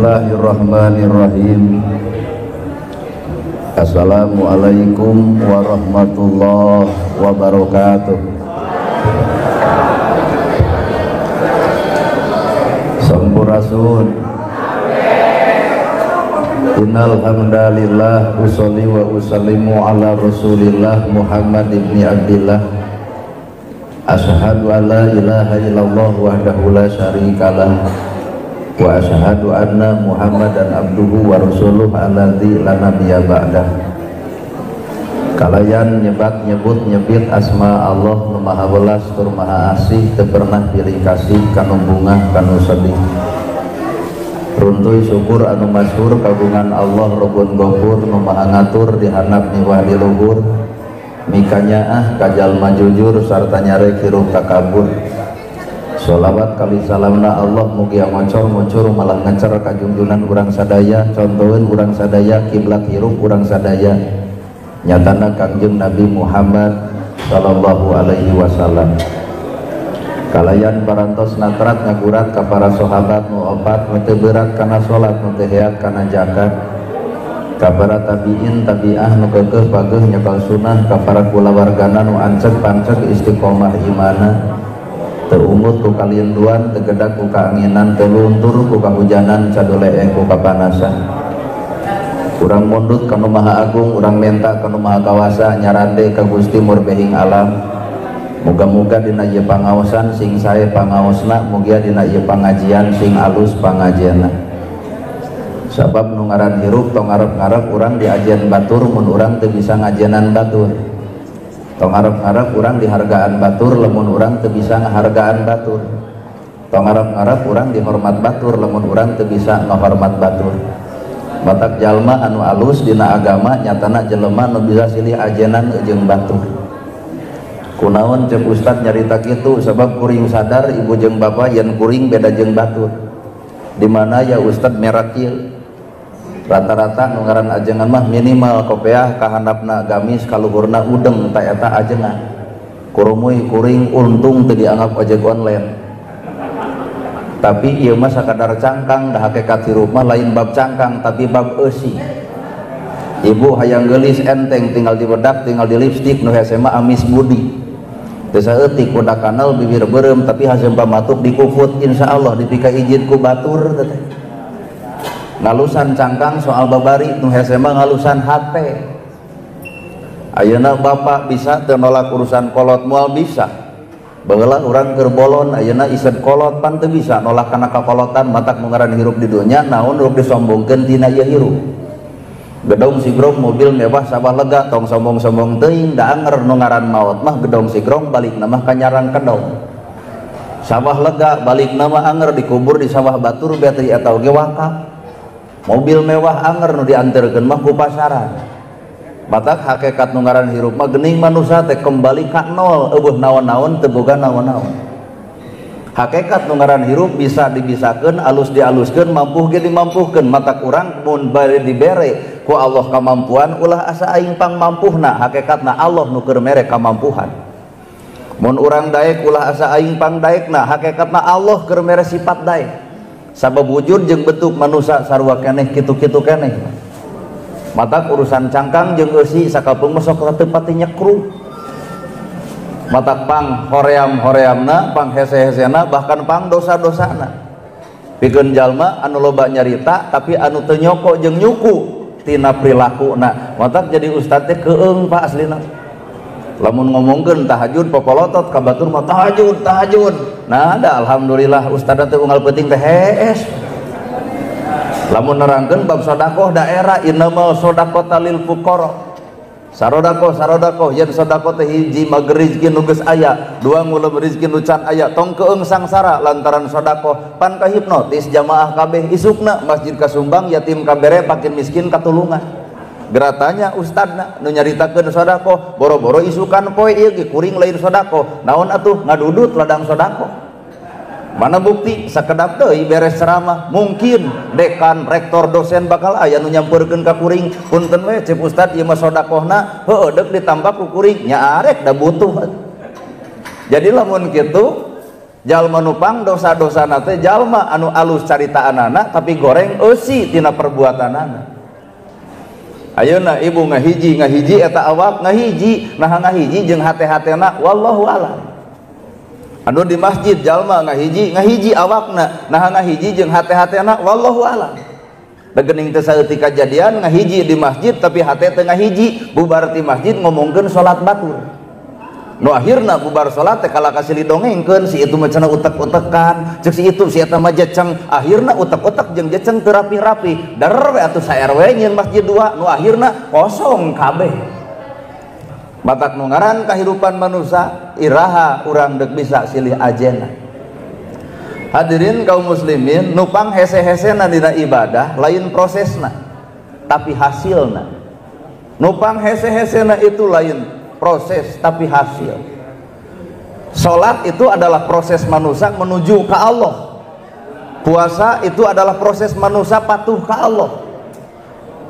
Bismillahirrahmanirrahim. Assalamualaikum warahmatullahi wabarakatuh. Sampurasun. Innal hamdalillah usolli wa usallimu ala Rasulillah Muhammad ibni Abdillah. Asyhadu an la ilaha illallah wahdahu la syarikalah wa asyhadu anna Muhammadan abduhu wa rasuluh alladzi la nabiyya ba'dah. Kalayan nyebat nyebut nyebit asma Allah nu maha welas tur maha asih teu pernah pilih kasih kanu bungah kanu sedih. Runtuy syukur anu masyhur kagungan Allah Rabbun Ghafur nu maha ngatur di handap miwah di luhur. Mikanyaah kajalma jujur sarta nyarek hirup takabur. Sholawat kali salamna Allah mugia ngocor-ngocor malah ngecer kajungjunan urang sadaya, contoheun urang sadaya, kiblat hirup urang sadaya. Nyatana Kangjeng Nabi Muhammad sallallahu alaihi wasallam. Kalayan parantos natrat ngagurat ka para sahabat nu opat nu teu berat kana salat nu teu heat kana zakat. Ka para tabiin tabiah nu keukeuh pageuh nyekal sunah ka para kulawargana nu anceg panceg istiqomah imana. Teu ungut ku kalinduan, teu gedak ku kaanginan, teu luntur ku kahujanan, cadoleeh ku kapanasan. Urang mundut ka nu Maha Agung, urang menta ka nu Maha Kawasa, nyarande ka Gusti Murbehing alam. Muga-muga dina ieu pangaosan sing sae pangaosna, mugia dina ieu pangajian sing alus pangajianna. Sabab nu ngaran hirup tong ngarep-ngarep urang diajian batur mun urang teu bisa ngajianan batur. Tong ngarep-ngarep urang dihargaan batur lamun urang teu bisa ngahargaan batur. Tong ngarep-ngarep urang dihormat batur lamun urang teu bisa ngahormat batur. Batak jalma anu alus dina agama nyatana jelema nu bisa silih ajenan jeung batur. Kunaon ceuk ustad nyarita kitu sabab kuring sadar ibu jeung bapa yen kuring beda jeung batur. Di mana ya ustad merak ieu? Rata-rata nu ngaran ajengan mah minimal kopeah kahandapna gamis kaluhurna udeng ta eta ajengan. Kurumuy kuring untung teu dianggap ojek online. Tapi ieu mah sakadar cangkang da hakikat hirup mah lain bab cangkang tapi bab eusi. Ibu hayang geulis enteng tinggal dibedak tinggal di lipstik nu hese mah amis budi. Teu saeutik kuda kanal bibir beureum tapi haseum pamatuk dikufut insyaallah dipika izin ku batur teh. Ngalusan cangkang soal babari nu hese mah ngalusan hate. Ayeuna bapak bisa teu nolak urusan kolot moal bisa. Baheula urang keur bolon ayeuna iseut kolot pan teu bisa nolak kana kakolotan matak nu ngaran hirup di dunya naon ruk disombongkeun tina ieu hirup. Gedong sigrong mobil mewah sabah lega tong sombong-sombong teuing da anger nu ngaran maot mah gedong sigrong balik mah kanyarang kedong. Sawah lega balik nama anger dikubur di sawah batur betri eta oge wakaf. Mobil mewah anger nu dianterkeun mah ku pasaran. Matak hakikat nu ngaran hirup mah geuning manusa teh kembali ka nol eueuh naon-naon teu boga naon-naon. Hakikat nu ngaran hirup bisa dibisakeun alus dialuskeun mampuh ge dimampuhkeun matak urang mun bade dibere ku Allah kamampuan ulah asa aing pangmampuhna hakikatna Allah nu keur mere kamampuhan. Mun urang daek ulah asa aing pangdaekna hakikatna Allah keur mere sifat daek. Sabab wujud jeung bentuk manusa sarua keneh kitu-kitu keneh. Matak urusan cangkang jeung eusi sakapeung mah sok teu pati nyekru. Matak pang hoream-horeamna, pang hese-hesena, bahkan pang dosa-dosana. Pikeun jalma anu loba nyarita tapi anu teu nyoko jeung nyuku tina prilakuna. Matak jadi ustad teh keung Pak aslina. Lamun ngomongkeun tahajud popolotot ka batur mah tahajud tahajud. Nah da alhamdulillah ustad teh unggal peuting teh hees. Lamun nerangkeun bab sedekah daerah innamal shadaqata lil fuqara. Sarodakoh sarodakoh yen sedekah teh hiji mager rezeki nu geus aya, dua ngulem rezeki nu can aya, tong keung sangsara lantaran sedekah pan kahipnotis jamaah kabeh isukna masjid kasumbang yatim kabere pakin miskin katulungan. Geratanya ustadna nu nyaritakeun sedekah boro-boro isukan poe ieu ge kuring lain sedekah naon atuh ngadudut ladang sedekah. Mana bukti sakedap deui beres ceramah mungkin dekan rektor dosen bakal aya nu nyampeurkeun ka kuring punten we cep ustad ieu mah sedekahna heueuh deuk ditambah ku kuring nya arek da butuh. Jadi lamun kitu Jalma nu pang dosa-dosana teh jalma anu alus caritaanana tapi goreng eusi tina perbuatanana. Ayeuna ibu ngahiji ngahiji eta awak ngahiji, nah ngahiji jeung hate-hatena wallahu alam. Anu di masjid jalma ngahiji ngahiji awakna, nah ngahiji jeung hate-hatena wallahu alam. Da geuning teu saeutik kajadian ngahiji di masjid tapi hate teu ngahiji, bubar ti masjid ngomongkeun salat batur. Nu akhirna bubar salat teh kalah kasih didongengkeun si itu mah cenah utek-utekan, ceuk si itu si eta mah jeceng, akhirna utek-utek jeung jeceng teu rapi-rapi. Dar we atuh sa RW nyeun masjid dua, nu akhirna kosong kabeh. Batak nu ngaran kahirupan manusia iraha urang deuk bisa silih ajena. Hadirin kaum muslimin, nupang hese-hesena dina ibadah lain prosesna tapi hasilna. Nupang hese-hesena itu lain proses tapi hasil. Salat itu adalah proses manusia menuju ke Allah. Puasa itu adalah proses manusia patuh ke Allah.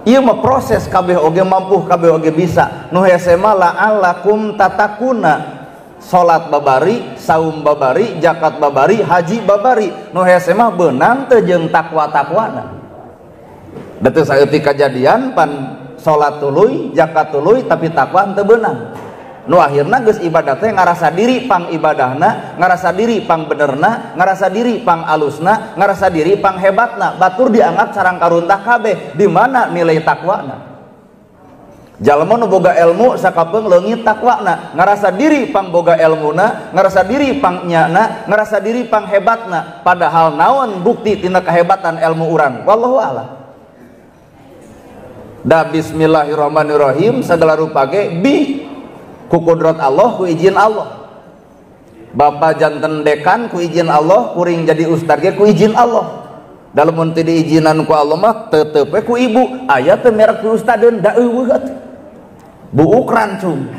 Ieu mah proses kabeh oge mampu, kabeh oge bisa. Nu hese mah la'allakum tatakuna. Salat babari, saum babari, zakat babari, haji babari. Nu hese mah beunang teu jeung takwa-takwana. Da teu saeutik kajadian pan salat tuluy, zakat tuluy tapi takwa henteu beunang. Nu akhirna geus ibadah teh ngarasa diri pang ibadahna, ngarasa diri pang benerna, ngarasa diri pang alusna, ngarasa diri pang hebatna. Batur dianggap sarang karuntah kabeh. Di mana nilai takwana? Jalma nu boga ilmu sakapeung leungit takwana, ngarasa diri pang boga elmuna, ngarasa diri pang nyana, ngarasa diri pang hebatna. Padahal naon bukti tina kehebatan ilmu urang? Wallahu a'lam. Da bismillahirrahmanirrahim segala rupa ge bi ku kudrat Allah, ku izin Allah. Bapak janten dekan ku izin Allah, kuring jadi ustad ge ku izin Allah. Dalam mun teu diizinan ku Allah mah tetep we ku ibu, aya teu merek ku ustadeun da eueuh atuh. Buuk rancung.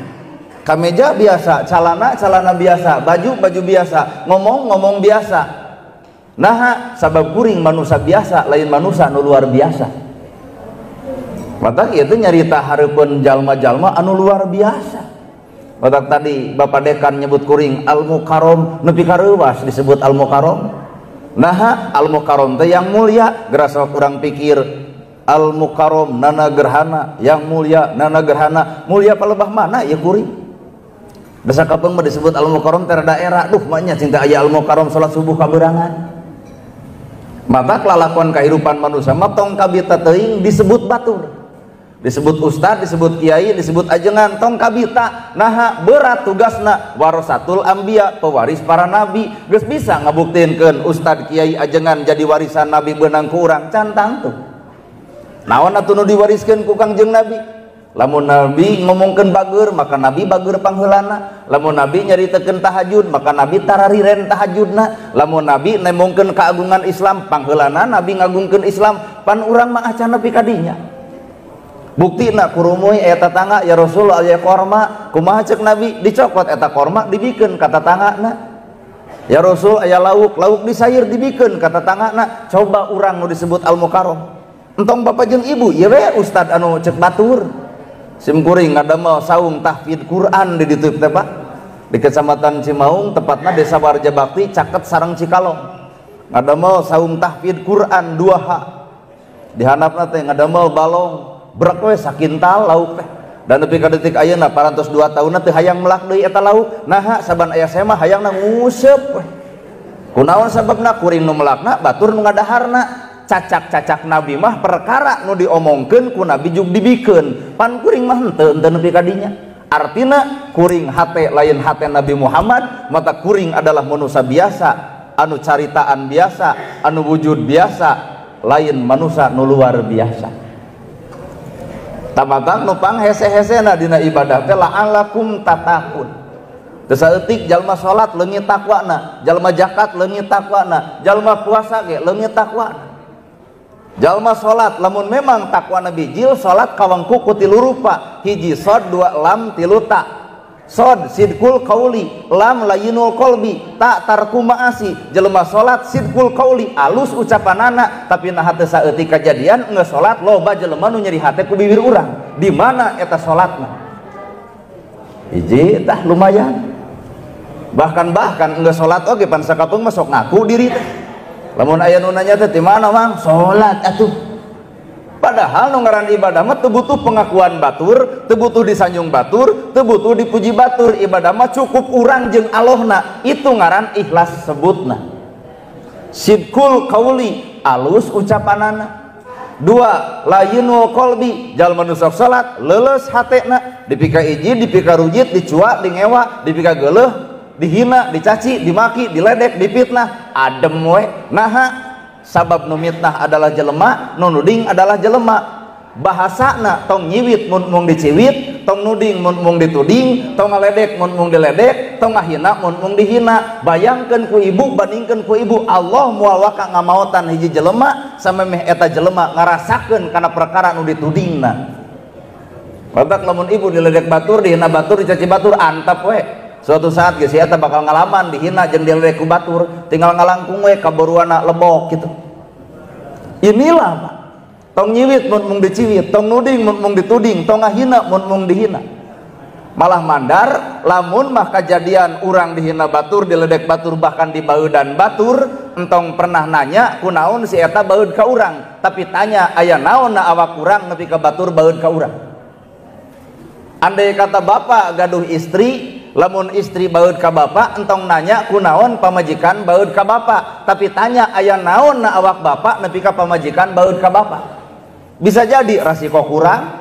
Kameja biasa, calana calana biasa, baju baju biasa, ngomong ngomong biasa. Naha sabab kuring manusia biasa, lain manusia nu luar biasa. Matak ieu teh nyarita hareupeun jalma-jalma anu luar biasa. Matak tadi Bapak Dekan nyebut kuring Al-Mukarrom, nepi ka reuwas disebut Al-Mukarrom. Naha Al-Mukarrom teh yang mulia, geura sok urang pikir Al-Mukarrom nana gerhana, yang mulia nana gerhana, mulia palebah mana ya kuring. Desa kapeung mah disebut Al-Mukarrom teh daerah, duh maknya cinta aya Al-Mukarrom salat subuh kaberangan. Matak lalakon kehidupan manusia mah tong kabita teuing disebut batur. Disebut ustad, disebut kiai, disebut ajengan, tong kabita. Naha berat tugasna warasatul anbiya, pewaris para nabi. Geus bisa ngabuktiinkeun ustad, kiai, ajengan jadi warisan nabi beunang ku urang can tangtu. Naon atuh nu diwariskeun ku Kangjeng Nabi? Lamun Nabi ngomongkeun bageur, maka Nabi bageur pangheulana. Lamun Nabi nyaritakeun tahajud, maka Nabi tarariren tahajudna. Lamun Nabi nemongkeun keagungan Islam, pangheulana Nabi ngagungkeun Islam. Pan urang mah acan nepi ka dinya. Buktina kurumuy aya tatangga, ya Rasulullah aya korma, kumaha ceuk Nabi? Dicokot eta korma dibikeun ka tatanggana. Ya Rasul aya lauk, lauk disayur dibikeun ka tatanggana. Coba urang nu disebut Al-Mukarrom. Entong bapak jeung ibu, ieu we ustad anu ceuk batur. Sim kuring ngadamel saung tahfidz Quran di ditu teh Pak. Di Kecamatan Cimaung, tepatna Desa Warjabakti caket sareng Cikalong. Ngadamel saung tahfidz Quran 2H. Di handapna teh ngadamel balong brek we sakintal lauk teh. Dan nepi ka detik ayeuna parantos 2 taunna teu hayang melak deui eta lauk. Naha saban aya sema hayangna nguseup we. Kunaon sababna? Kuring nu melakna batur nu ngadaharna. Cacak-cacak nabi mah perkara nu diomongkeun ku nabi jug dibikeun. Pan kuring mah henteu nepi ka dinya. Artina kuring hate lain hate Nabi Muhammad, mata kuring adalah manusia biasa, anu caritaan biasa, anu wujud biasa, lain manusia nu luar biasa. Tamatang nupang hese-hesena dina ibadah teh la'allakum tatakun. Teu saeutik jalma salat leungit takwana, jalma zakat leungit takwana, jalma puasa ge leungit takwana. Jalma salat lamun memang takwana bijil salat kawangku ku tilu rupa, hiji sod, dua lam, tilu ta. Sod sidkul qauli, lam layinul qalbi, ta tarku maasi. Jelema salat sidkul qauli, alus ucapanana, tapi nah teu saeutik kajadian geus salat loba jelema nu nyeri hate ku bibir urang. Di mana eta salatna? Hiji tah lumayan. Bahkan geus salat oge pan sakapeung mah sok ngaku diri teh. Lamun aya nu nanya teh di mana Mang? Salat atuh. Padahal nu ngaran ibadah mah teu butuh pengakuan batur, teu butuh disanjung batur, teu butuh dipuji batur. Ibadah mah cukup urang jeung Allahna. Itu ngaran ikhlas sebutna. Sidqul qauli, alus ucapanana. Dua, layinul qalbi, jalma nu sok salat leuleus hatena, dipika iji, dipika rujit, dicuak, dingewa, dipika geuleuh, dihina, dicaci, dimaki, diledek, dipitnah, adem we. Naha sabab nu mitnah adalah jelema, nu nuding adalah jelema. Bahasana tong nyiwit mun mung diciwit, tong nuding mun mung dituding, tong ngaledek mun mung diledek, tong ngahina mun mung dihina. Bayangkeun ku ibu, bandingkeun ku ibu, Allah moal waka ngamaotan hiji jelema samemeh eta jelema ngarasakeun kana perkara nu ditudingna. Bapak lamun ibu diledek batur, dihina batur, dicaci batur, antep we. Suatu saat geus eta bakal ngalaman dihina jeung diledek ku batur, tinggal ngalangkung we kaboruana lebok gitu. Inilah Pak. Tong nyiwit mun mung diciwit, tong nuding mun mung dituding, tong ngahina mun mung dihina. Malah mandar lamun mah kajadian urang dihina batur, diledek batur, bahkan dibaeudan batur, entong pernah nanya kunaon si eta baeud ka urang, tapi tanya aya naon na awak urang nepi ka batur baeud ka urang. Andai kata bapak gaduh istri, lamun istri baeud ka bapak, entong nanya kunaon pamajikan baeud ka bapak, tapi tanya aya naon na awak bapak nepi ka pamajikan baeud ka bapak. Bisa jadi rasiko kurang,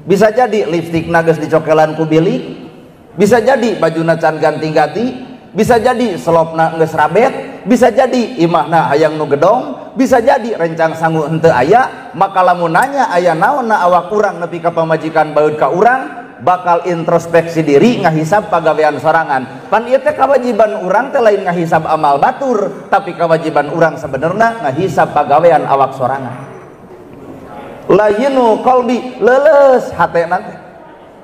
bisa jadi lipstik geus dicokelan ku bilik, bisa jadi bajuna can ganti-ganti, bisa jadi selopna geus rabet, bisa jadi imahna hayang nu gedong, bisa jadi rencang sangu henteu aya. Maka lamun nanya aya naon na awak urang nepi ka pamajikan baeud ka urang, bakal introspeksi diri ngahisab pagawean sorangan. Pan ieu teh kewajiban urang teh lain ngahisab amal batur, tapi kewajiban urang sebenarnya ngahisab pagawean awak sorangan. Layinu qalbi, leuleus hatena teh.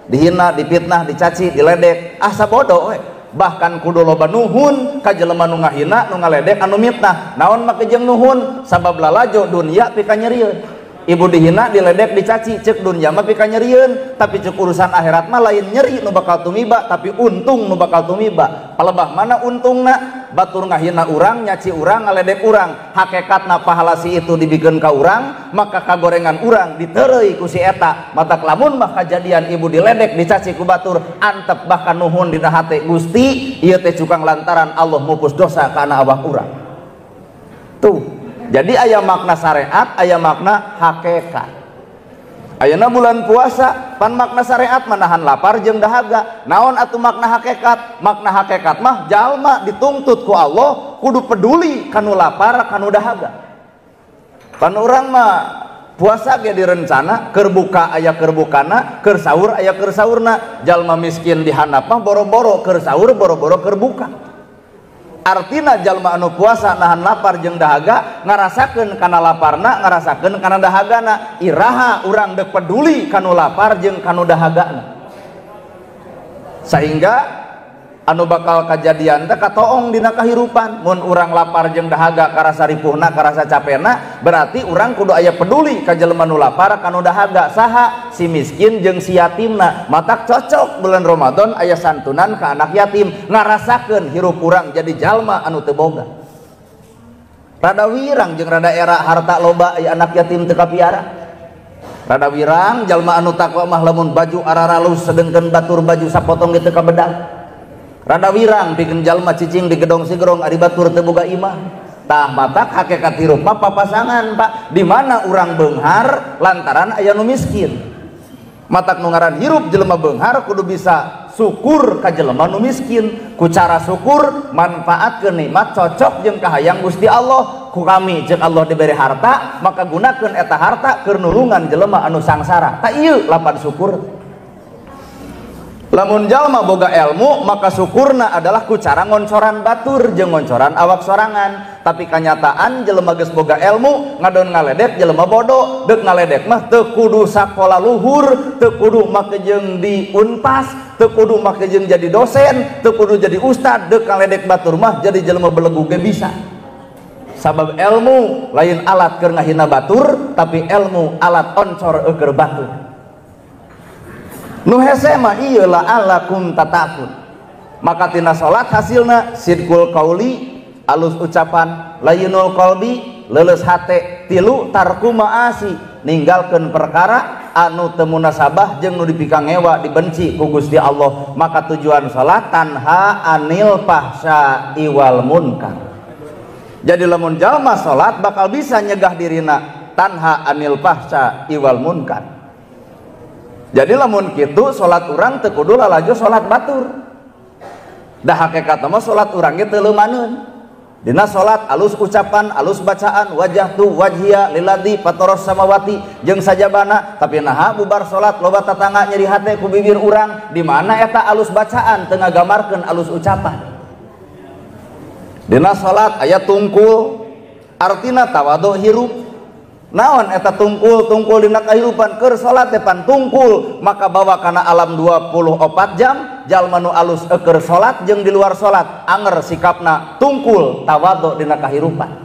Dihina, dipitnah, dicaci, diledek, asa bodoh we. Bahkan kudu loba nuhun ka jelema nu ngahina, nu ngaledek, anu mitnah. Naon make jeung nuhun? Sabab lalajo dunya pika nyerieun. Ibu dihina, diledek, dicaci, cek dunya mah pika nyerieun, tapi cek urusan akhirat mah lain nyeri nu bakal tumiba, tapi untung nu bakal tumiba. Palebah mana untungna? Batur ngahina urang, nyaci urang, ngaledek urang, hakikatna pahala si itu dibikeun ka urang, maka kagorengan urang ditereuy ku si eta. Matak lamun mah kajadian ibu diledek, dicaci ku batur, antep bahkan nuhun dina hate, Gusti ieu teh cukang lantaran Allah mupus dosa kana awak urang. Tuh. Jadi aya makna syariat, aya makna hakikat. Ayeuna bulan puasa, pan makna syariat menahan lapar jeung dahaga. Naon atuh makna hakikat? Makna hakikat mah jalma dituntut ku Allah kudu peduli kanu lapar kanu dahaga. Pan urang mah puasa ge direncana, keur buka aya keur bukana, keur sahur aya keur sahurna. Jalma miskin dihandap mah boro-boro keur sahur, boro-boro keur buka. Artina jalma anu puasa nahan lapar jeung dahaga ngarasakeun kana laparna, ngarasakeun kana dahagana. Iraha urang deuk peduli kanu lapar jeung kanu dahagana. Sehingga anu bakal kajadian teh katoong dina kahirupan. Mun urang lapar jeung dahaga karasa ripuhna, karasa capena, berarti urang kudu aya peduli ka jelema nu lapar kanu dahaga. Saha? Si miskin jeung si yatimna. Matak cocok bulan Ramadan aya santunan ka anak yatim, ngarasakeun hirup urang jadi jalma anu teu boga. Rada wirang jeung rada era harta loba aya anak yatim teu kapiara. Rada wirang jalma anu takwa mah lamun baju araralus sedengkeun batur baju sapotong ge teu kabedag. Rada wirang pikeun jalma cicing di gedong sigerong ari batur teu boga imah. Tah matak hakikat hirup mah papasangan Pak, di mana urang beunghar lantaran aya nu miskin. Matak nu ngaran hirup jelema beunghar kudu bisa syukur ka jelema nu miskin. Ku cara syukur manfaatkeun nikmat cocok jeung kahayang Gusti Allah. Ku kami jeung Allah diberi harta, maka gunakeun eta harta keur nulungan jelema anu sangsara. Tah ieu lapan syukur. Lamun jalma boga ilmu maka syukurna adalah ku cara ngoncoran batur jeung ngoncoran awak sorangan. Tapi kanyataan jelema geus boga ilmu ngadon ngaledek jelema bodoh. Deuk ngaledek mah teu kudu sakola luhur, teu kudu make jeung di Unpas, teu kudu make jeung jadi dosen, teu kudu jadi ustad. Deuk ngaledek batur mah jadi jelema belegu ge bisa. Sabab ilmu lain alat keur ngahina batur, tapi ilmu alat oncor keur batur. Nu hese mah ieu la'allakum tattaqun. Maka tina salat hasilna sidqul qauli, alus ucapan, layinul qalbi, leuleus hate, tilu tarku maasi, ninggalkeun perkara anu teu munasabah jeung nu dipikangewa dibenci ku Gusti Allah. Maka tujuan salat tanha anil fahsya'i wal munkar. Jadi lamun jalma salat bakal bisa nyegah dirina tanha anil fahsya'i wal munkar. Jadi lamun kitu salat urang teu kudu lalajo salat batur. Da hakikatna mah salat urang ge teu leumaneun. Dina salat alus ucapan, alus bacaan, wajah tu wajhiya lilladzi fataras samawati jeung sajabana, tapi naha bubar salat loba tatangga nyeri hate ku bibir urang, di mana eta alus bacaan teu ngagamarkeun alus ucapan. Dina salat aya tungkul, artina tawadhu hirup. Naon eta tungkul, tungkul dina kahirupan keur salat teh pan tungkul, maka bawa kana alam 24 jam jalma nu alus keur salat jeung di luar salat anger sikapna tungkul tawadhu dina kahirupan.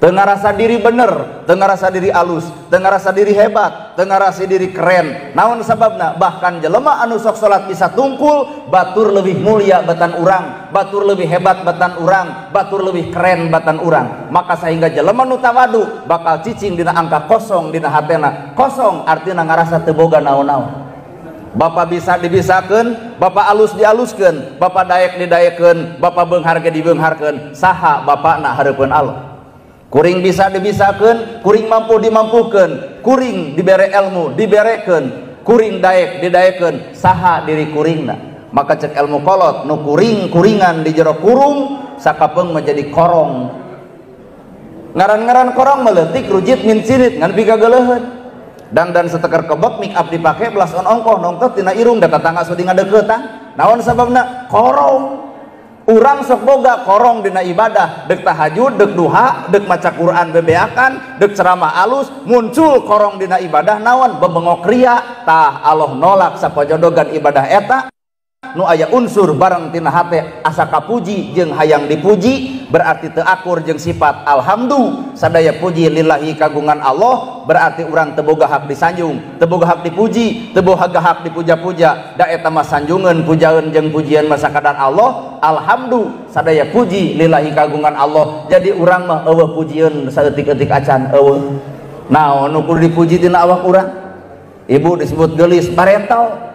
Teu ngarasa diri bener, teu ngarasa diri alus, teu ngarasa diri hebat, teu ngarasa diri keren. Naon sababna? Bahkan jelema anu sok salat bisa tungkul, batur leuwih mulia batan urang, batur leuwih hebat batan urang, batur leuwih keren batan urang. Maka sehingga jelema nu tawadu bakal cicing dina angka kosong dina hatena. Kosong artina ngarasa teu boga naon-naon. Bapak bisa dibisakeun, bapak alus dialuskeun, bapak daek didaekeun, bapak beunghar ge dibeungharkeun, saha bapakna hareupeun Allah. Kuring bisa dibisakeun, kuring mampu dimampukeun, kuring dibere ilmu diberekeun, kuring daek didaekeun, saha diri kuringna. Maka cek ilmu kolot nu kuring kuringan di jero kurung sakapeung menjadi korong. Ngaran-ngaran korong meletik rujit min cirit ngan pikageleuheun. Dangdan seteker kebek make up dipake belas on ongkoh nongtot tina irung da tatangga sudi ngadeuketan. Naon sababna? Korong. Urang sok boga korong dina ibadah, dek tahajud, dek duha, dek maca Quran bebeakan, dek ceramah alus, muncul korong dina ibadah naon bebengok ria. Tah Allah nolak sapajodogan ibadah eta nu aya unsur bareng tina hate asa kapuji jeung hayang dipuji, berarti teu akur jeung sifat alhamdu sadaya puji lillahi kagungan Allah, berarti urang teu boga hak disanjung, teu boga hak dipuji, teu boga hak dipuja-puja, da eta mah sanjungeun pujaeun jeung pujian mah sakadar Allah. Alhamdu sadaya puji lillahi kagungan Allah. Jadi urang mah eueuh pujieun saeutik-eutik acan eueuh. Naon nu kudu dipuji tina awak urang? Ibu disebut geulis baretol.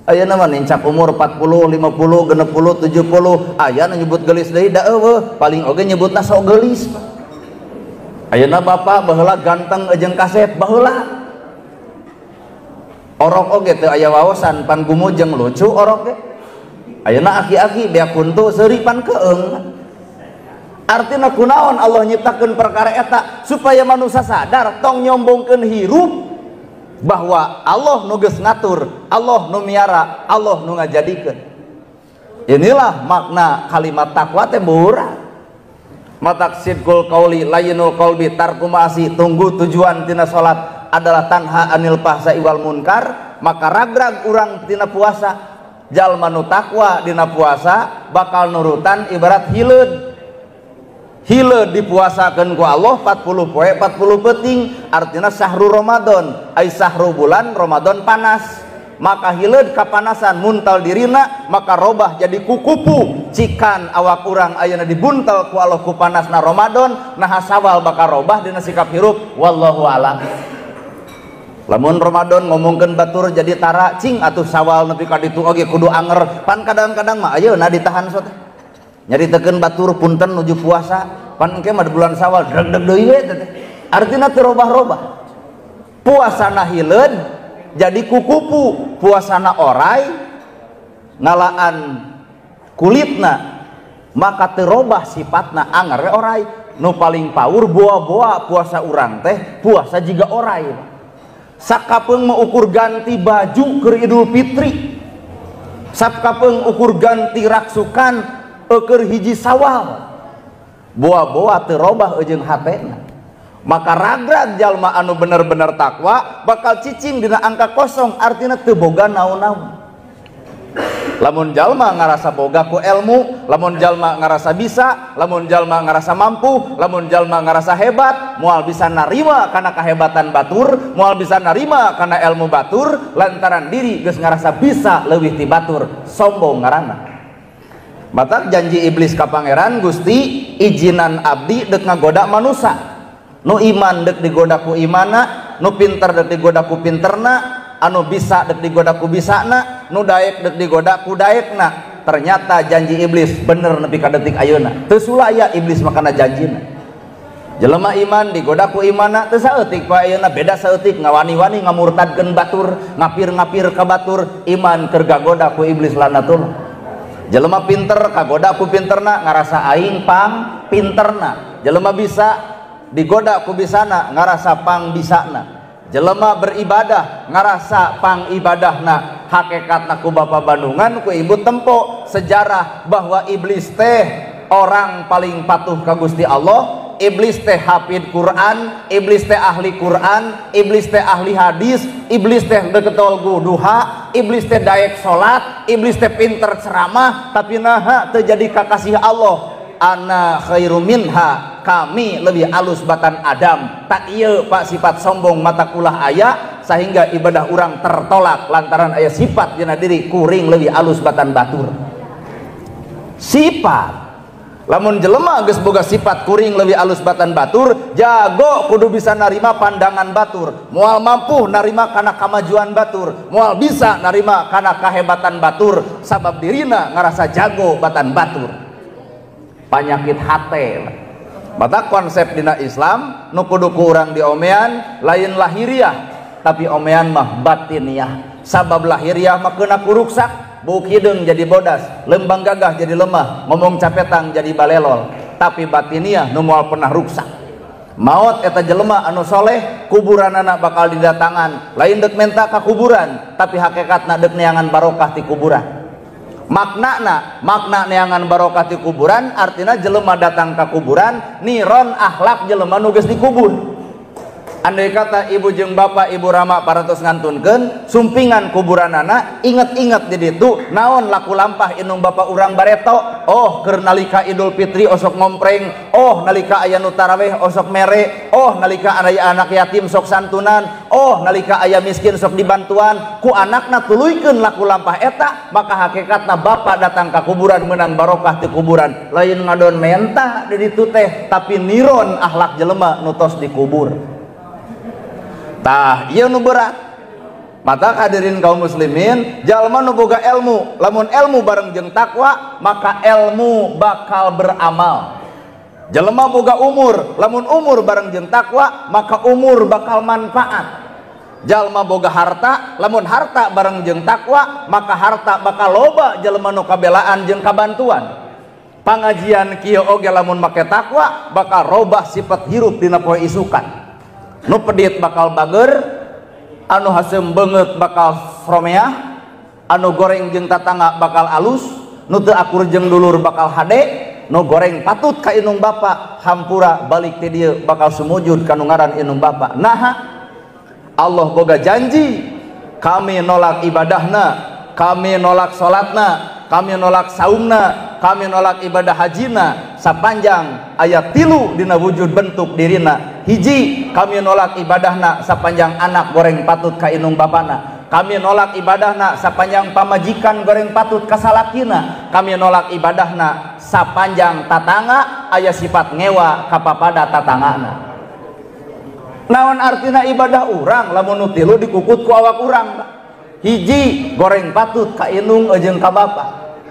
Ayeuna mah nincak umur 40, 50, 60, 70, aya nu nyebut geulis deui da eueuh, paling oge nyebutna sok geulis. Ayeuna bapak baheula ganteng jeung kasep baheula. Orok oge teu aya wawasan pan gumujeng lucu orok ge. Ayeuna aki-aki beak kuntu seuri pan keung. Artina kunaon Allah nyiptakeun perkara eta supaya manusia sadar tong nyombongkeun hirup bahwa Allah nu geus ngatur, Allah nu miara, Allah nu ngajadikeun. Inilah makna kalimat takwa teh murah. Matak sidqul qauli layinul qalbi tarku ma'asi, tunggu tujuan tina salat adalah tanha anil fahsya'i wal munkar. Maka ragrag urang tina puasa, jalma nu takwa dina puasa bakal nurutan ibarat hileud. Hileud dipuasakeun ku Allah 40 poe 40 peuting, artinya sahru Ramadan, ai sahru bulan Ramadan panas. Maka hileud kapanasan muntal dirina, maka robah jadi kukupu. Cikan awak urang ayeuna dibuntal ku Allah ku panasna Ramadan, nah sawal bakal robah dina sikap hirup, wallahu alam. Lamun Ramadan ngomongkeun batur jadi tara cing atuh sawal nepi ka ditu oge kudu anger, pan kadang-kadang mah ayeuna ditahan sok. Nyaritakeun batur punten nuju puasa, pan engke mah di bulan Sawal deg-deg deui we teh. Artina teu robah-robah. Puasana hileud jadi kukupu, puasana orai ngalaan kulitna, maka teu robah sifatna anger we orai. Nu paling paur boa-boa puasa urang teh puasa jiga orai. Sakapeung mah ukur ganti baju keur Idul Fitri, sakapeung ukur ganti raksukan eukeur hiji Sawal, boa-boa teu robah jeung hatena. Maka ragrag jalma anu bener-bener takwa bakal cicing dina angka kosong, artinya teu boga naon-naon. Lamun jalma ngarasa boga ku ilmu, lamun jalma ngarasa bisa, lamun jalma ngarasa mampu, lamun jalma ngarasa hebat, moal bisa narima kana kahebatan batur, moal bisa narima kana ilmu batur, lantaran diri geus ngarasa bisa leuwih ti batur, sombong ngaranna. Matak janji iblis ka pangeran, Gusti izinan abdi dek ngagoda manusa. Nu iman dek digoda ku imana, nu pinter dek digoda ku pinterna, anu bisa dek digoda ku bisana, nu daek dek digoda ku daekna. Ternyata janji iblis bener nepi ka detik ayeuna. Teu sulaya iblis makana janjina. Jelema iman digoda ku imana teu saeutik pa ayeuna, beda saeutik ngawani-wani ngamurtadkeun batur, ngapir-ngapir ka batur, iman keur gagoda ku iblis lanatul. Jelema pinter kagoda ku pinterna ngarasa aing pang pinterna. Jelema bisa digoda ku bisana ngarasa pang bisana. Jelema beribadah ngarasa pang ibadahna. Hakikatna ku bapa Bandungan ku ibu tempo sejarah bahwa iblis teh orang paling patuh ka Gusti Allah. Iblis teh hafid Quran, iblis teh ahli Quran, iblis teh ahli hadis, iblis teh deketol duha, iblis teh daek salat, iblis teh pinter ceramah, tapi naha teu jadi kakasih Allah. Ana khairu minha, kami lebih alus batan Adam. Tak ieu pak sifat sombong mata kulah aya sehingga ibadah urang tertolak lantaran aya sifat dina diri kuring lebih alus batan batur. Sifat lamun jelema geus boga sifat kuring lebih alus batan batur, jago kudu bisa narima pandangan batur, moal mampu narima kana kamajuan batur, moal bisa narima kana kahebatan batur, sabab dirina ngarasa jago batan batur. Panyakit hate. Mata konsep dina Islam nu kudu ku urang diomean lain lahiriah, tapi omean mah batiniah. Sabab lahiriah mah keuna ku ruksak, buuk hideung jadi bodas, lembang gagah jadi lemah, ngomong capetang jadi balelol. Tapi batiniah nu moal pernah ruksak. Maot eta jelema anu soleh, kuburanana bakal didatangan, lain deuk menta ka kuburan, tapi hakikatna deuk neangan barokah ti kuburan. Maknana, makna neangan barokah ti kuburan artinya jelema datang ka kuburan niron akhlak jelema nu geus dikubur. Andai kata ibu jeung bapak ibu rama parantos ngantunkeun sumpingan kuburanana, inget-inget di ditu naon laku lampah indung bapak urang bareto. Oh keur nalika Idul Fitri osok ngompreng, oh nalika aya nu taraweh osok mere, oh nalika aya anak yatim sok santunan, oh nalika aya miskin sok dibantuan, ku anakna tuluykeun laku lampah eta, maka hakikatna bapak datang ka kuburan menang barokah ti kuburan. Lain ngadon menta di ditu teh, tapi niron akhlak jelema nu tos dikubur. Tah ieu nu berat. Mata hadirin kaum muslimin, jalma nu boga ilmu, lamun ilmu bareng jeung takwa, maka ilmu bakal beramal. Jelema boga umur, lamun umur bareng jeung takwa, maka umur bakal manfaat. Jalma boga harta, lamun harta bareng jeung takwa, maka harta bakal loba jelema nu kabelaan jeung kabantuan. Pangajian kieu oge lamun make takwa, bakal robah sifat hirup dina poe isukan. Nu pedit bakal bager, anu haseum beungeut bakal romeah, anu goreng jeung tatangga bakal alus, nu teu akur jeung dulur bakal hade, nu goreng patut ka indung bapa hampura balik ti dieu bakal sumujud ka nu ngaran indung bapa. Naha Allah boga janji, kami nolak ibadahna, kami nolak salatna, kami nolak saumna, kami nolak ibadah hajina sapanjang ayat 3 dina wujud bentuk dirina. Hiji, kami nolak ibadahna sapanjang anak goreng patut ka indung bapana. Kami nolak ibadahna sapanjang pamajikan goreng patut ka salakina. Kami nolak ibadahna sapanjang tatangga aya sifat ngewa ka papada tatangana. Naon artina ibadah urang lamun nu tilu dikukut ku awak urang? Hiji, goreng patut ka indung jeung ka bapa.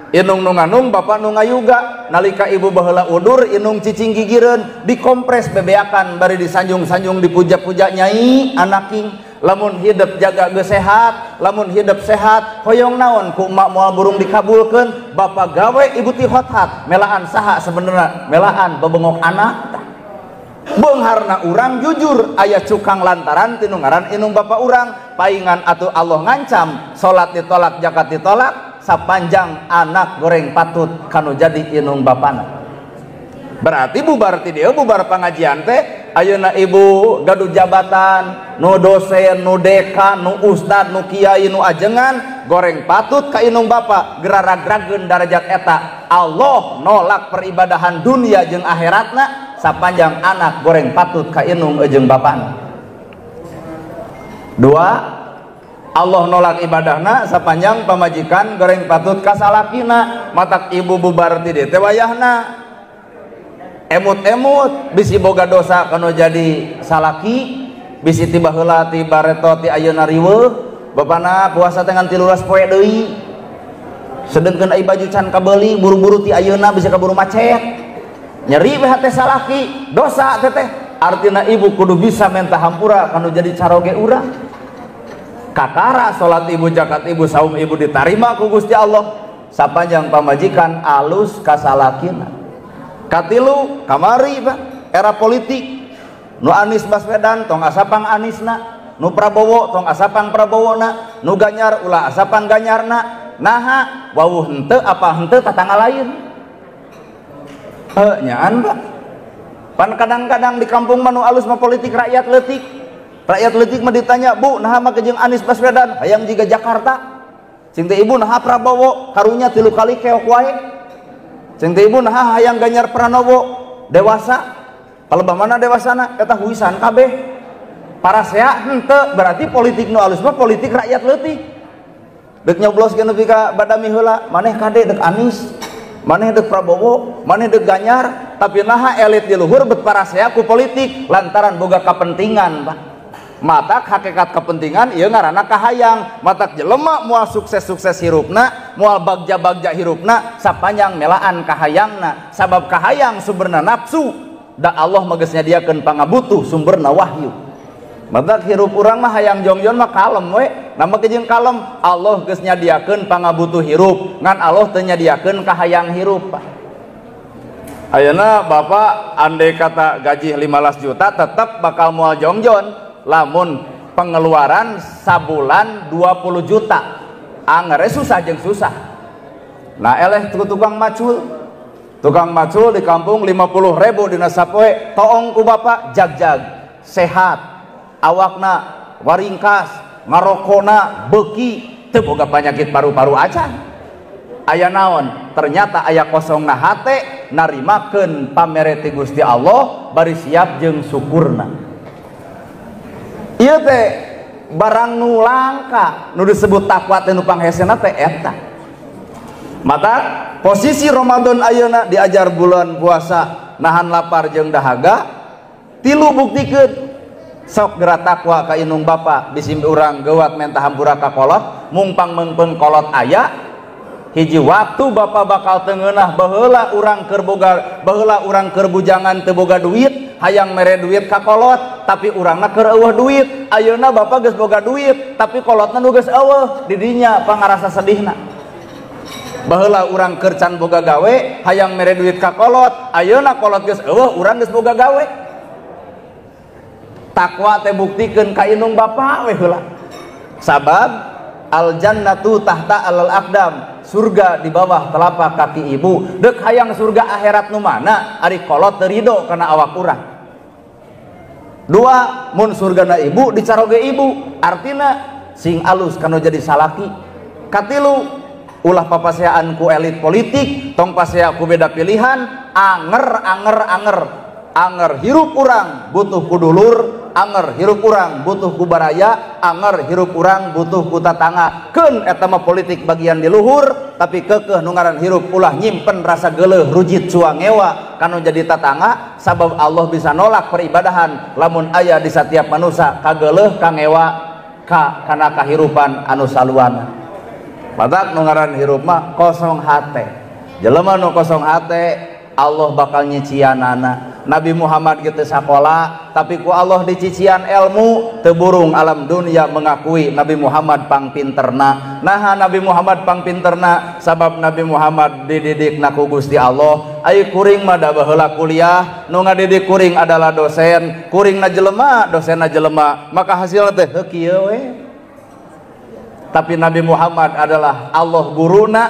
Inung nu nganung, bapak nu ngayuga. Nalika ibu baheula udur, inung cicing gigireun, dikompres bebeakan bari disanjung-sanjung dipuja-puja nyai anaking. Lamun hidup jaga geus sehat, lamun hidup sehat, hoyong naon ku emak moal burung dikabulkeun, bapak gawe ibu ti hothat, melaan saha sebenarna, melaan bebengok anak. Beungharna urang jujur aya cukang lantaran tinu ngaran inung bapak urang, paingan atuh Allah ngancam, salat ditolak, zakat ditolak, sapanjang anak goreng patut kanu jadi inung bapana. Berarti bubar ti dieu bubar pangajian teh ayeuna ibu gaduh jabatan, nu dosen, nu dekan, nu ustad, nu kiai, nu ajengan, goreng patut ka inung bapa, geraragrageun darajat eta. Allah nolak peribadahan dunia jeung akhiratna sapanjang anak goreng patut ka inung jeung bapana. Dua, Allah nolak ibadahna sapanjang pamajikan goreng patut ka salakina. Matak ibu bubar ti dieu teh wayahna emut-emut bisi boga dosa kanu jadi salaki, bisi ti baheula ti bareto ti ayeuna riweuh. Bapana puasa teh ngan 13 poe deui, sedengkeun ai baju can kabeuli, buru-buru ti ayeuna bisa kaburu macet, nyeri we hate salaki, dosa teteh. Artina ibu kudu bisa minta hampura kanu jadi caroge urang. Kakara salat ibu, zakat ibu, saum ibu ditarima ku Gusti Allah sapanjang pamajikan alus kasalakina. Katilu kamari Pak, era politik nu Anies Baswedan tong asapang Anisna, nu Prabowo tong asapang Prabowona, nu Ganjar ulah asapang Ganjarna. Naha wawuh henteu apa henteu tatangga lain. Heuh nyaan Pak. Pan kadang-kadang di kampung mah nu alus mah politik rakyat leutik. Rakyat leutik mah ditanya, "Bu, naha mah jeung Anies Baswedan hayang jiga Jakarta?" Cing teh ibu naha Prabowo karunya 3 kali keok wae. Cing teh ibu naha hayang Ganjar Pranowo dewasa. Palebah mana dewasana eta huisan kabeh. Parasea henteu, berarti politik nu alus mah politik rakyat leutik. Dek nyoblos ge nepi ka badami heula, maneh kade dek Anies, maneh dek Prabowo, maneh dek Ganjar, tapi naha elit di luhur bet parasea ku politik lantaran boga kepentingan, Pak. Matak hakikat kepentingan ieu ngaranna kahayang. Matak jelema moal sukses-sukses hirupna, moal bagja-bagja hirupna sapanjang melaan kahayangna. Sabab kahayang sumberna nafsu, da Allah mah geus nyadiakeun pangabutuh sumberna wahyu. Matak hirup urang mah hayang jongjon mah kalem we, nama jeung kalem. Allah geus nyadiakeun pangabutuh hirup, ngan Allah teu nyadiakeun kahayang hirup, Pak. Ayeuna Bapak andai kata gaji 15 juta tetep bakal moal jongjon lamun pengeluaran sabulan 20 juta. Angere susah jeung susah. Nah eleh tukang macul. Tukang macul di kampung 50.000 dina sapoe, toong ku bapak jag-jag, sehat, awakna waringkas, ngarokona beuki, teu boga penyakit paru-paru acan. Aya naon? Ternyata aya kosongna hate narimakeun pamere ti Gusti Allah bari siap jeung syukurna. Ieu teh barang nu langka nu disebut takwa teh nu panghesena teh eta. Mata posisi Ramadan ayeuna diajar bulan puasa nahan lapar jeung dahaga, tilu buktikeun sok geura takwa ka indung bapa, bisi urang geuwat menta hampura ka kolot, mungpang meungpeung kolot aya. Hiji waktu bapa bakal tengenah baheula urang keur boga, baheula urang keur bujangan teu boga duit, hayang mere duit ka kolot, tapi urangna keur eueuh duit. Ayeuna bapa geus boga duit, tapi kolotna nu geus eueuh, di dinya pangarasa sedihna. Baheula urang keur can boga gawe, hayang mere duit ka kolot, ayeuna kolot geus eueuh, urang geus boga gawe. Takwa teh buktikeun ka indung bapa we heula. Sabab al jannatu tahta alal aqdam, surga di bawah telapak kaki ibu. Dek hayang surga akhirat nu mana ari kolot teu rido kana awak urang. Dua, mun surgana ibu dicaroge ibu, artina sing alus kanu jadi salaki. Katilu, ulah papaseaan ku elit politik, tong pasea ku beda pilihan, anger anger anger. Anger hirup urang butuh ku dulur, anger hirup urang butuh ku baraya, anger hirup urang butuh ku tatangga. Keun eta mah politik bagian di luhur, tapi keukeuh nu ngaran hirup ulah nyimpen rasa geuleuh rujit cuangewa kanu jadi tatangga, sabab Allah bisa nolak peribadahan lamun aya di setiap manusia kageuleuh kangewa ka kana kahirupan anu saluana. Matak nu ngaran hirup mah kosong hate. Jelema nu kosong hate Allah bakal nyicianana. Nabi Muhammad gitu sakola, tapi ku Allah dicician ilmu, teburung alam dunia mengakui Nabi Muhammad pangpinterna. Nah Nabi Muhammad pangpinterna sabab Nabi Muhammad dididik na ku Gusti Allah. Ayo kuring mah da baheula kuliah, nu ngadidik kuring adalah dosen, kuring na jelema, dosen na jelema, maka hasilna teh heuh kieu we. Tapi Nabi Muhammad adalah Allah guruna.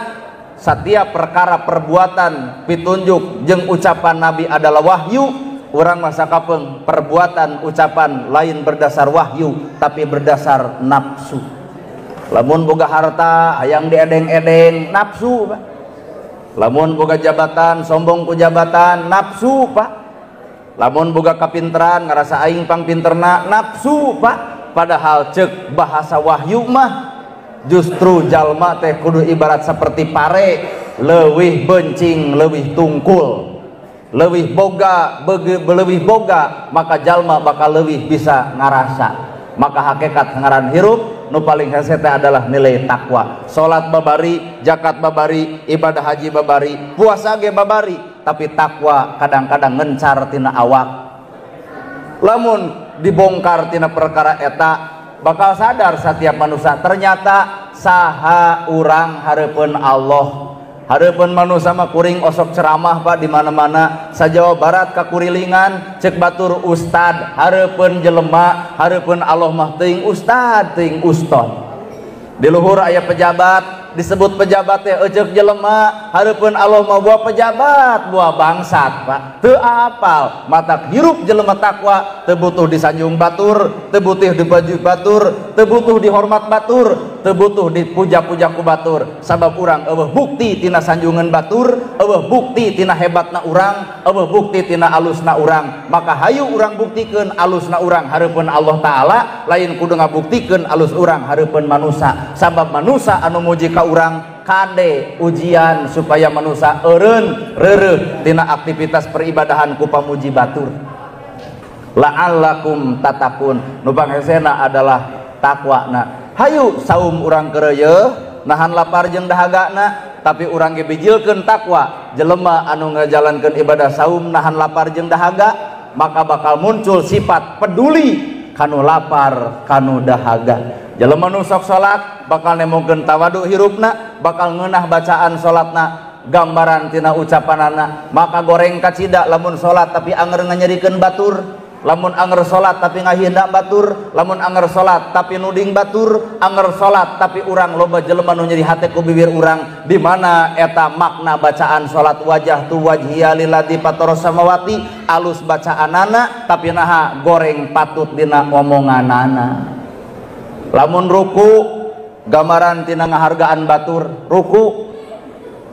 Setiap perkara perbuatan pitunjuk jeung ucapan Nabi adalah wahyu. Urang masa kapeung perbuatan ucapan lain berdasar wahyu tapi berdasar nafsu. Lamun boga harta hayang diedeng-edeng nafsu, Pak. Lamun boga jabatan sombong ku jabatan nafsu, Pak. Lamun boga kapinteran ngarasa aing pangpinterna nafsu, Pak. Padahal cek bahasa wahyu mah justru jalma teh kudu ibarat seperti pare, leuwih bencing leuwih tungkul, leuwih boga leuwih boga, maka jalma bakal leuwih bisa ngarasa. Maka hakikat ngaran hirup nu paling hese teh adalah nilai takwa. Salat babari, zakat babari, ibadah haji babari, puasa ge babari, tapi takwa kadang-kadang ngencar tina awak. Lamun dibongkar tina perkara eta bakal sadar setiap manusia ternyata saha urang hareupeun Allah. Hareupeun manusia mah kuring osok ceramah Pak di mana-mana, sa Jawa Barat kakurilingan cek batur ustad, hareupeun jelema, hareupeun Allah mah teuing ustad, teuing uston. Di luhur aya pejabat, disebut pejabat teh euceuk jelema, hareupeun Allah mah buah pejabat, buah bangsat Pak. Teu apal, matak hirup jelema takwa teu butuh disanjung batur, teu butuh dibaju batur, teu butuh dihormat batur, teu butuh dipuja-puja ku batur. Sabab urang eueuh bukti tina sanjungan batur, eueuh bukti tina hebatna urang, eueuh bukti tina alusna urang. Maka hayu urang buktikeun alusna urang hareupeun Allah Ta'ala, lain kudu ngabuktikeun alus urang hareupeun manusa. Sabab manusa anu muji ka urang kade ujian supaya manusa eureun reureuh tina aktivitas peribadahan ku pamuji batur. La'allakum tatakun, nu panghesena adalah takwana. Hayu saum urang keureuyeung nahan lapar jeung dahagana, tapi urang ge bijilkeun takwa. Jelema anu ngajalankeun ibadah saum nahan lapar jeung dahaga, maka bakal muncul sifat peduli kanu lapar kanu dahaga. Jelema nu sok salat bakal nemokeun tawadu hirupna, bakal ngeunah bacaan salatna, gambaran tina ucapanana. Maka goreng kacida lamun salat tapi anger nganyerikeun batur, lamun anger salat tapi ngahina batur, lamun anger salat tapi nuding batur, anger salat tapi urang loba jelema nu nyeri hate ku bibir urang. Di mana eta makna bacaan salat wajah tu wajhiya lilladzi fataras samawati, alus bacaanana tapi naha goreng patut dina omonganana. Lamun ruku gambaran tina ngahargaan batur, ruku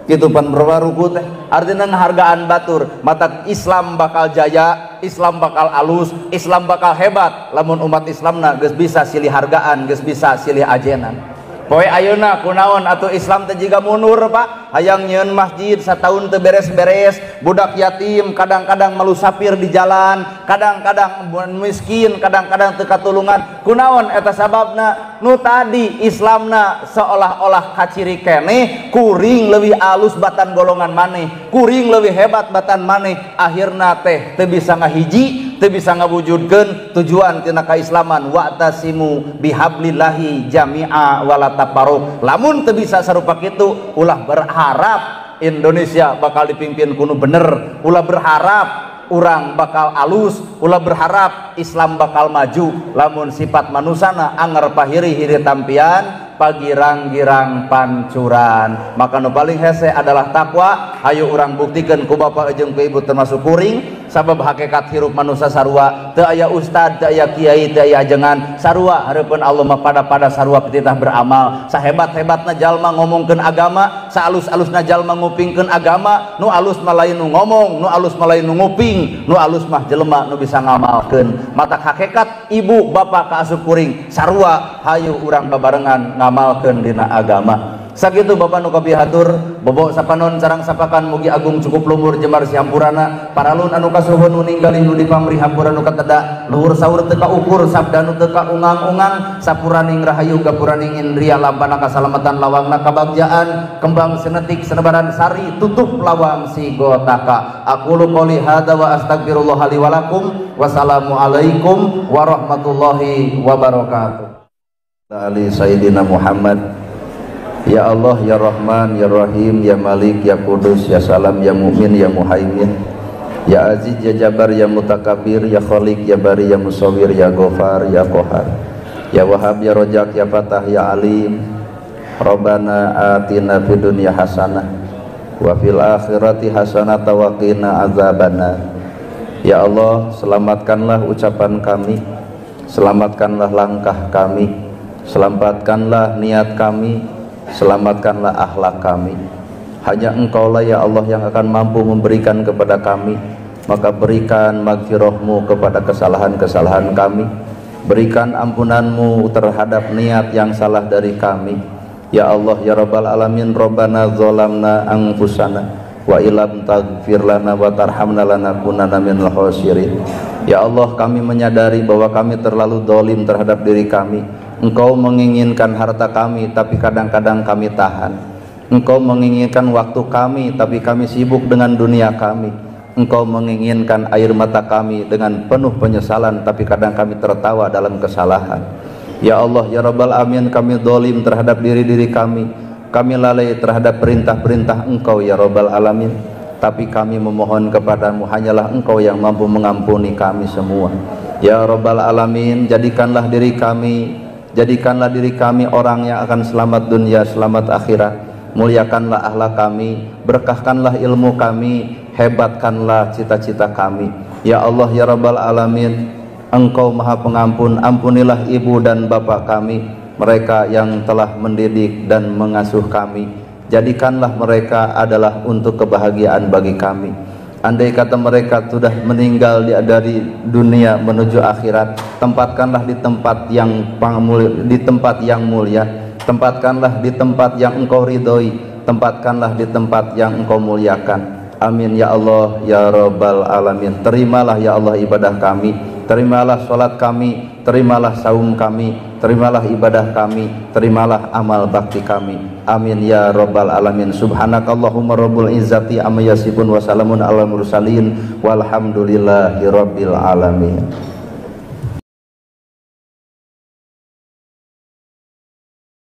kitu pan berapa ruku teh artinya ngahargaan batur. Mata Islam bakal jaya, Islam bakal alus, Islam bakal hebat lamun umat Islamna geus bisa silih hargaan, geus bisa silih ajenan. Poe ayeuna kunaon atuh Islam teh jiga mundur Pak, hayang nyieun masjid sataun teu beres-beres, budak yatim kadang-kadang malusapir di jalan, kadang-kadang miskin, kadang-kadang teu katulungan. Kunaon eta sababna? Nu tadi Islamna seolah-olah kaciri keneh, kuring leuwih alus batan golongan maneh, kuring leuwih hebat batan maneh, akhirna teh teu bisa ngahiji, teu bisa ngawujudkeun tujuan tina kaislaman. Wa'tasimu bihablillahi jami'a wala tafarruq. Lamun teu bisa sarupa kitu, ulah berharap Indonesia bakal dipimpin kuno bener, ulah berharap urang bakal alus, ulah berharap Islam bakal maju. Lamun sifat manusana anger pahiri-hiri tampian, pagirang-girang pancuran. Maka nu paling hese adalah takwa. Hayu urang buktikeun ku bapa jeung ku ibu termasuk kuring, sabab hakikat hirup manusia sarua teu aya ustad, teu aya kiai, teu aya ajengan, sarua hareupeun Allah mah pada-pada sarua pititah beramal. Sahebat-hebatna jalma ngomongkeun agama, saalus-alusna jalma ngupingkeun agama, nu alus mah lain nu ngomong, nu alus mah lain nu nguping, nu alus mah jelema nu bisa ngamalkeun. Mata hakikat ibu bapak ka asup kuring sarua, hayu urang babarengan ngamalkeun dina agama. Sakitu bapak nu kapihatur, bobo sapanon sarang sapakan mugi agung cukup lumur jemar sihampurana, paralun anu kasuhun nu ninggalih nu dipamri hampura nu kateda, luhur saur teu kaukur sabda nu teu kaungang-ungang, sapuraning rahayu gapuraning indria lampana kasalamatan lawangna kabagjaan, kembang senetik senebaran sari tutup lawang sigotaka. Aqulu qouli hadza wa astagfirullah li wa lakum. Wassalamualaikum warahmatullahi wabarakatuh. Ali Sayyidina Muhammad. Ya Allah, Ya Rahman, Ya Rahim, Ya Malik, Ya Kudus, Ya Salam, Ya Mu'min, Ya Muhaimin, Ya Aziz, Ya Jabar, Ya Mutakabir, Ya Khalik, Ya Bari, Ya Musawir, Ya Ghafar, Ya Qahar, Ya Wahhab, Ya Rojak, Ya Fatah, Ya Alim. Rabbana atina fid dunya hasanah wa fil akhirati hasanah wa qina azabannar. Ya Allah, selamatkanlah ucapan kami, selamatkanlah langkah kami, selamatkanlah niat kami, selamatkanlah akhlak kami. Hanya Engkaulah ya Allah yang akan mampu memberikan kepada kami. Maka berikan magfirahmu kepada kesalahan-kesalahan kami, Berikan ampunanmu terhadap niat yang salah dari kami. Ya Allah ya Rabbal Alamin, Rabbana zalamna anfusana wa illam taghfir lana wa tarhamna lanakunanna minal khasirin. Ya Allah, kami menyadari bahwa kami terlalu dolim terhadap diri kami. Engkau menginginkan harta kami, tapi kadang-kadang kami tahan. Engkau menginginkan waktu kami, tapi kami sibuk dengan dunia kami. Engkau menginginkan air mata kami dengan penuh penyesalan, tapi kadang kami tertawa dalam kesalahan. Ya Allah ya Rabbal Alamin, kami dolim terhadap diri-diri kami. Kami lalai terhadap perintah-perintah Engkau ya Rabbal Alamin. Tapi kami memohon kepadamu, hanyalah Engkau yang mampu mengampuni kami semua. Ya Rabbal Alamin, jadikanlah diri kami, jadikanlah diri kami orang yang akan selamat dunia, selamat akhirat. Muliakanlah akhlak kami, berkahkanlah ilmu kami, hebatkanlah cita-cita kami. Ya Allah ya Rabbal Alamin, Engkau Maha Pengampun, ampunilah ibu dan bapak kami, mereka yang telah mendidik dan mengasuh kami. Jadikanlah mereka adalah untuk kebahagiaan bagi kami. Andai kata mereka sudah meninggal dari dunia menuju akhirat, tempatkanlah di tempat yang di tempat yang mulia, tempatkanlah di tempat yang Engkau ridhoi, tempatkanlah di tempat yang Engkau muliakan. Amin ya Allah ya Rabbal Alamin. Terimalah ya Allah ibadah kami, terimalah sholat kami, terimalah saum kami, terimalah ibadah kami, terimalah amal bakti kami. Amin ya Rabbal Alamin. Subhanakallahumma rabbul izzati amma yasifun wa salamun alal mursalin walhamdulillahi rabbil alamin.